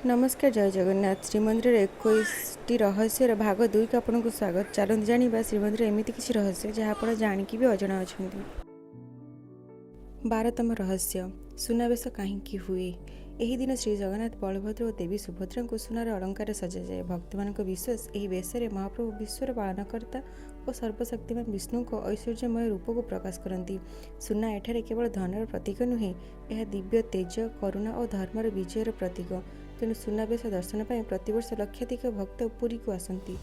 ନମସ୍କାର, ଜୟ ଜଗନ୍ନାଥ। ଶ୍ରୀମନ୍ଦିରର 21ଟି ରହସ୍ୟର ଭାଗ 2କୁ ଆପଣଙ୍କୁ ସ୍ୱାଗତ। ଚାଲନ୍ତୁ ଜାଣିବା ଶ୍ରୀମନ୍ଦିର ଏମିତି କିଛି ରହସ୍ୟ, ଯାହା ଆପଣ ଜାଣିକି ବି ଅଜଣା ଅଛନ୍ତି। 12ତମ ରହସ୍ୟ, ସୁନାବେଶ କାହିଁକି ହୁଏ? ଏହି ଦିନ ଶ୍ରୀ ଜଗନ୍ନାଥ, ବଳଭଦ୍ର ଓ ଦେବୀ ସୁଭଦ୍ରାଙ୍କୁ ସୁନାର ଅଳଙ୍କାରରେ ସଜାଯାଏ। ଭକ୍ତମାନଙ୍କ ବିଶ୍ୱାସ, ଏହି ବେଶରେ ମହାପ୍ରଭୁ ବିଶ୍ୱର ପାଳନକର୍ତ୍ତା ଓ ସର୍ବଶକ୍ତିମାନ ବିଷ୍ଣୁଙ୍କ ଐଶ୍ୱର୍ଯ୍ୟମୟ ରୂପକୁ ପ୍ରକାଶ କରନ୍ତି। ସୁନା ଏଠାରେ କେବଳ ଧନର ପ୍ରତୀକ ନୁହେଁ, ଏହା ଦିବ୍ୟ ତେଜ, କରୁଣା ଓ ଧର୍ମର ବିଜୟର ପ୍ରତୀକ। ତେଣୁ ସୁନାବେଶ ଦର୍ଶନ ପାଇଁ ପ୍ରତିବର୍ଷ ଲକ୍ଷାଧିକ ଭକ୍ତ ପୁରୀକୁ ଆସନ୍ତି।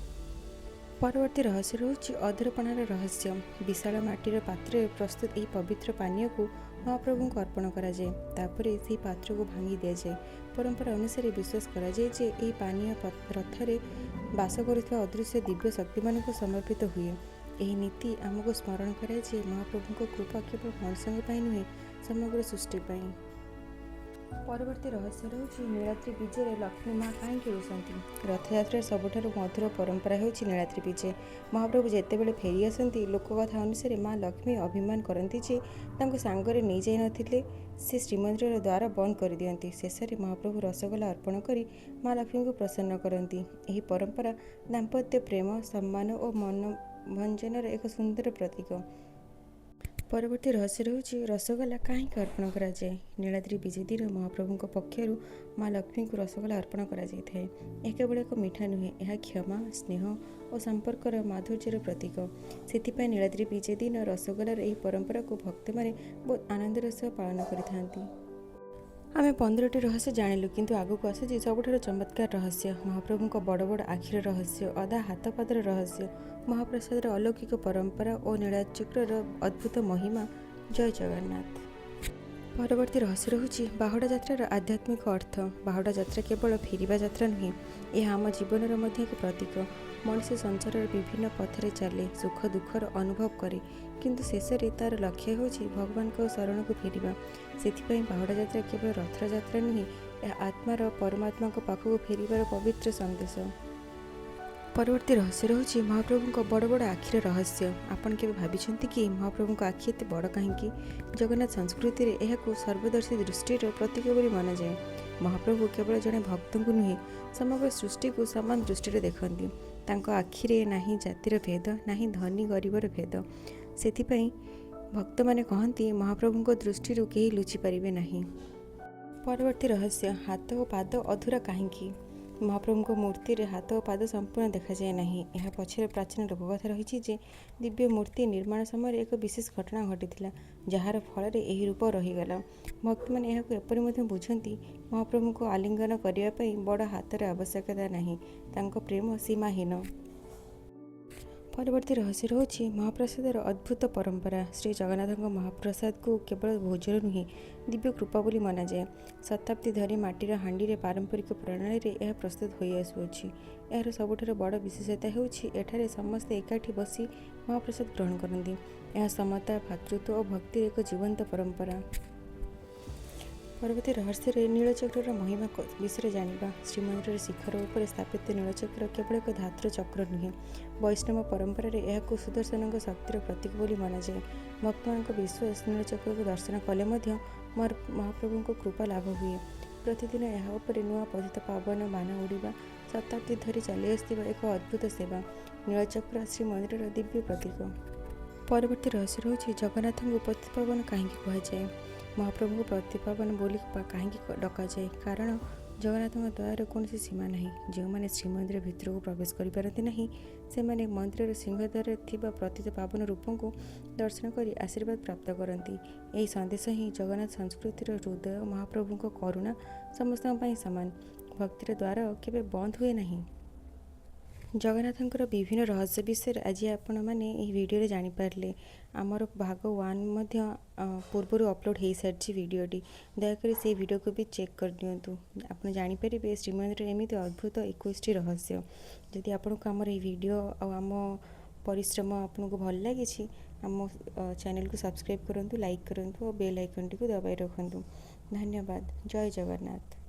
ପରବର୍ତ୍ତୀ ରହସ୍ୟ ରହୁଛି ଅଧରପଣାର ରହସ୍ୟ। ବିଶାଳ ମାଟିର ପାତ୍ରରେ ପ୍ରସ୍ତୁତ ଏହି ପବିତ୍ର ପାନୀୟକୁ ମହାପ୍ରଭୁଙ୍କୁ ଅର୍ପଣ କରାଯାଏ। ତାପରେ ସେହି ପାତ୍ରକୁ ଭାଙ୍ଗି ଦିଆଯାଏ। ପରମ୍ପରା ଅନୁସାରେ ବିଶ୍ୱାସ କରାଯାଏ ଯେ ଏହି ପାନୀୟ ରଥରେ ବାସ କରୁଥିବା ଅଦୃଶ୍ୟ ଦିବ୍ୟ ଶକ୍ତିମାନଙ୍କୁ ସମର୍ପିତ ହୁଏ। ଏହି ନୀତି ଆମକୁ ସ୍ମରଣ କରାଏ ଯେ ମହାପ୍ରଭୁଙ୍କ କୃପା କେବଳ ମନୁଷ୍ୟଙ୍କ ପାଇଁ ନୁହେଁ, ସମଗ୍ର ସୃଷ୍ଟି ପାଇଁ। ପରବର୍ତ୍ତୀ ରହସ୍ୟ ରହୁଛି, ନୀଳାଦ୍ରି ବିଜେରେ ଲକ୍ଷ୍ମୀ ମା କାହିଁକି ରୁଷନ୍ତି? ରଥଯାତ୍ରାର ସବୁଠାରୁ ମଧୁର ପରମ୍ପରା ହେଉଛି ନୀଳାଦ୍ରି ବିଜେ। ମହାପ୍ରଭୁ ଯେତେବେଳେ ଫେରି ଆସନ୍ତି, ଲୋକକଥା ଅନୁସାରେ ମା ଲକ୍ଷ୍ମୀ ଅଭିମାନ କରନ୍ତି ଯେ ତାଙ୍କୁ ସାଙ୍ଗରେ ନେଇଯାଇନଥିଲେ। ସେ ଶ୍ରୀମନ୍ଦିରର ଦ୍ୱାର ବନ୍ଦ କରିଦିଅନ୍ତି। ଶେଷରେ ମହାପ୍ରଭୁ ରସଗୋଲା ଅର୍ପଣ କରି ମା ଲକ୍ଷ୍ମୀଙ୍କୁ ପ୍ରସନ୍ନ କରନ୍ତି। ଏହି ପରମ୍ପରା ଦାମ୍ପତ୍ୟ ପ୍ରେମ, ସମ୍ମାନ ଓ ମନଭଞ୍ଜନର ଏକ ସୁନ୍ଦର ପ୍ରତୀକ। ପରବର୍ତ୍ତୀ ରହସ୍ୟ ରହୁଛି, ରସଗୋଲା କାହିଁକି ଅର୍ପଣ କରାଯାଏ? ନୀଳାଦ୍ରି ବିଜେ ଦିନ ମହାପ୍ରଭୁଙ୍କ ପକ୍ଷରୁ ମା ଲକ୍ଷ୍ମୀଙ୍କୁ ରସଗୋଲା ଅର୍ପଣ କରାଯାଇଥାଏ। ଏହା କେବଳ ଏକ ମିଠା ନୁହେଁ, ଏହା କ୍ଷମା, ସ୍ନେହ ଓ ସମ୍ପର୍କର ମାଧୁର୍ଯ୍ୟର ପ୍ରତୀକ। ସେଥିପାଇଁ ନୀଳାଦ୍ରି ବିଜେ ଦିନ ରସଗୋଲାର ଏହି ପରମ୍ପରାକୁ ଭକ୍ତମାନେ ବହୁତ ଆନନ୍ଦର ସହ ପାଳନ କରିଥାନ୍ତି। ଆମେ 15ଟି ରହସ୍ୟ ଜାଣିଲୁ, କିନ୍ତୁ ଆଗକୁ ଆସୁଛି ସବୁଠାରୁ ଚମତ୍କାର ରହସ୍ୟ: ମହାପ୍ରଭୁଙ୍କ ବଡ଼ ବଡ଼ ଆଖିର ରହସ୍ୟ, ଅଧା ହାତ ପାଦର ରହସ୍ୟ, ମହାପ୍ରସାଦର ଅଲୌକିକ ପରମ୍ପରା ଓ ନୀଳାଚକ୍ରର ଅଦ୍ଭୁତ ମହିମା। ଜୟ ଜଗନ୍ନାଥ। ପରବର୍ତ୍ତୀ ରହସ୍ୟ ରହୁଛି ବାହୁଡ଼ା ଯାତ୍ରାର ଆଧ୍ୟାତ୍ମିକ ଅର୍ଥ। ବାହୁଡ଼ା ଯାତ୍ରା କେବଳ ଫେରିବା ଯାତ୍ରା ନୁହେଁ, ଏହା ଆମ ଜୀବନର ମଧ୍ୟ ଏକ ପ୍ରତୀକ। ମଣିଷ ସଂସାରର ବିଭିନ୍ନ ପଥରେ ଚାଲେ, ସୁଖ ଦୁଃଖର ଅନୁଭବ କରେ, କିନ୍ତୁ ଶେଷରେ ତା'ର ଲକ୍ଷ୍ୟ ହେଉଛି ଭଗବାନଙ୍କ ଶରଣକୁ ଫେରିବା। ସେଥିପାଇଁ ବାହୁଡ଼ା ଯାତ୍ରା କେବଳ ରଥର ଯାତ୍ରା ନୁହେଁ, ଏହା ଆତ୍ମାର ପରମାତ୍ମାଙ୍କ ପାଖକୁ ଫେରିବାର ପବିତ୍ର ସନ୍ଦେଶ। ପରବର୍ତ୍ତୀ ରହସ୍ୟ ରହୁଛି ମହାପ୍ରଭୁଙ୍କ ବଡ଼ ବଡ଼ ଆଖିର ରହସ୍ୟ। ଆପଣ କେବେ ଭାବିଛନ୍ତି କି ମହାପ୍ରଭୁଙ୍କ ଆଖି ଏତେ ବଡ଼ କାହିଁକି? ଜଗନ୍ନାଥ ସଂସ୍କୃତିରେ ଏହାକୁ ସର୍ବଦର୍ଶୀ ଦୃଷ୍ଟିର ପ୍ରତୀକ ବୋଲି ମନାଯାଏ। ମହାପ୍ରଭୁ କେବଳ ଜଣେ ଭକ୍ତଙ୍କୁ ନୁହେଁ, ସମଗ୍ର ସୃଷ୍ଟିକୁ ସମାନ ଦୃଷ୍ଟିରେ ଦେଖନ୍ତି। ତାଙ୍କ ଆଖିରେ ନାହିଁ ଜାତିର ଭେଦ, ନାହିଁ ଧନୀ ଗରିବର ଭେଦ। ସେଥିପାଇଁ ଭକ୍ତମାନେ କହନ୍ତି, ମହାପ୍ରଭୁଙ୍କ ଦୃଷ୍ଟିରୁ କେହି ଲୁଚି ପାରିବେ ନାହିଁ। ପରବର୍ତ୍ତୀ ରହସ୍ୟ, ହାତ ଓ ପାଦ ଅଧୁରା କାହିଁକି? ମହାପ୍ରଭୁଙ୍କ ମୂର୍ତ୍ତିରେ ହାତ ଓ ପାଦ ସମ୍ପୂର୍ଣ୍ଣ ଦେଖାଯାଏ ନାହିଁ। ଏହା ପଛରେ ପ୍ରାଚୀନ ଲୋକକଥା ରହିଛି ଯେ ଦିବ୍ୟ ମୂର୍ତ୍ତି ନିର୍ମାଣ ସମୟରେ ଏକ ବିଶେଷ ଘଟଣା ଘଟିଥିଲା, ଯାହାର ଫଳରେ ଏହି ରୂପ ରହିଗଲା। ଭକ୍ତମାନେ ଏହାକୁ ଏପରି ମଧ୍ୟ ବୁଝନ୍ତି, ମହାପ୍ରଭୁଙ୍କୁ ଆଲିଙ୍ଗନ କରିବା ପାଇଁ ବଡ଼ ହାତର ଆବଶ୍ୟକତା ନାହିଁ, ତାଙ୍କ ପ୍ରେମ ସୀମାହୀନ। ପରବର୍ତ୍ତୀ ରହସ୍ୟ ରହୁଛି ମହାପ୍ରସାଦର ଅଦ୍ଭୁତ ପରମ୍ପରା। ଶ୍ରୀ ଜଗନ୍ନାଥଙ୍କ ମହାପ୍ରସାଦକୁ କେବଳ ଭୋଜନ ନୁହେଁ, ଦିବ୍ୟ କୃପା ବୋଲି ମନାଯାଏ। ଶତାବ୍ଦୀ ଧରି ମାଟିର ହାଣ୍ଡିରେ ପାରମ୍ପରିକ ପ୍ରଣାଳୀରେ ଏହା ପ୍ରସ୍ତୁତ ହୋଇଆସୁଅଛି। ଏହାର ସବୁଠାରୁ ବଡ଼ ବିଶେଷତା ହେଉଛି, ଏଠାରେ ସମସ୍ତେ ଏକାଠି ବସି ମହାପ୍ରସାଦ ଗ୍ରହଣ କରନ୍ତି। ଏହା ସମତା, ଭ୍ରାତୃତ୍ୱ ଓ ଭକ୍ତିର ଏକ ଜୀବନ୍ତ ପରମ୍ପରା। ପରବର୍ତ୍ତୀ ରହସ୍ୟରେ ନୀଳଚକ୍ରର ମହିମା ବିଷୟରେ ଜାଣିବା। ଶ୍ରୀମନ୍ଦିରର ଶିଖର ଉପରେ ସ୍ଥାପିତ ନୀଳଚକ୍ର କେବଳ ଏକ ଧାତୁର ଚକ୍ର ନୁହେଁ। ବୈଷ୍ଣବ ପରମ୍ପରାରେ ଏହାକୁ ସୁଦର୍ଶନଙ୍କ ଶକ୍ତିର ପ୍ରତୀକ ବୋଲି ମନାଯାଏ। ଭକ୍ତମାନଙ୍କ ବିଶ୍ୱାସ, ନୀଳଚକ୍ରକୁ ଦର୍ଶନ କଲେ ମଧ୍ୟ ମହାପ୍ରଭୁଙ୍କ କୃପା ଲାଭ ହୁଏ। ପ୍ରତିଦିନ ଏହା ଉପରେ ନୂଆ ପତିତ ପାବନ ବାନା ଉଡ଼ିବା ଶତାବ୍ଦୀ ଧରି ଚାଲିଆସୁଥିବା ଏକ ଅଦ୍ଭୁତ ସେବା। ନୀଳଚକ୍ର ଶ୍ରୀମନ୍ଦିରର ଦିବ୍ୟ ପ୍ରତୀକ। ପରବର୍ତ୍ତୀ ରହସ୍ୟ ରହୁଛି, ଜଗନ୍ନାଥଙ୍କୁ ପତିତପାବନ କାହିଁକି କୁହାଯାଏ? ମହାପ୍ରଭୁଙ୍କୁ ପତିତପାବନ ବୋଲି କାହିଁକି ଡକାଯାଏ? କାରଣ ଜଗନ୍ନାଥଙ୍କ ଦୟାର କୌଣସି ସୀମା ନାହିଁ। ଯେଉଁମାନେ ଶ୍ରୀମନ୍ଦିର ଭିତରକୁ ପ୍ରବେଶ କରିପାରନ୍ତି ନାହିଁ, ସେମାନେ ମନ୍ଦିରର ସିଂହଦ୍ୱାରରେ ଥିବା ପତିତ ପାବନ ରୂପଙ୍କୁ ଦର୍ଶନ କରି ଆଶୀର୍ବାଦ ପ୍ରାପ୍ତ କରନ୍ତି। ଏହି ସନ୍ଦେଶ ହିଁ ଜଗନ୍ନାଥ ସଂସ୍କୃତିର ହୃଦୟ। ମହାପ୍ରଭୁଙ୍କ କରୁଣା ସମସ୍ତଙ୍କ ପାଇଁ ସମାନ। ଭକ୍ତିର ଦ୍ୱାର କେବେ ବନ୍ଦ ହୁଏ ନାହିଁ। ଜଗନ୍ନାଥଙ୍କର ବିଭିନ୍ନ ରହସ୍ୟ ବିଷୟରେ ଆଜି ଆପଣମାନେ ଏହି ଭିଡ଼ିଓରେ ଜାଣିପାରିଲେ। ଆମର ଭାଗ 1 ମଧ୍ୟ ପୂର୍ବରୁ ଅପଲୋଡ଼ ହୋଇସାରିଛି ଭିଡ଼ିଓଟି। ଦୟାକରି ସେଇ ଭିଡ଼ିଓକୁ ବି ଚେକ୍ କରିନିଅନ୍ତୁ। ଆପଣ ଜାଣିପାରିବେ ଶ୍ରୀମନ୍ଦିରରେ ଏମିତି ଅଦ୍ଭୁତ 21ଟି ରହସ୍ୟ। ଯଦି ଆପଣଙ୍କୁ ଆମର ଏହି ଭିଡ଼ିଓ ଆଉ ଆମ ପରିଶ୍ରମ ଆପଣଙ୍କୁ ଭଲ ଲାଗିଛି, ଆମ ଚ୍ୟାନେଲକୁ ସବସ୍କ୍ରାଇବ୍ କରନ୍ତୁ, ଲାଇକ୍ କରନ୍ତୁ ଓ ବେଲ୍ ଆଇକନ୍ଟିକୁ ଦବାଇ ରଖନ୍ତୁ। ଧନ୍ୟବାଦ। ଜୟ ଜଗନ୍ନାଥ।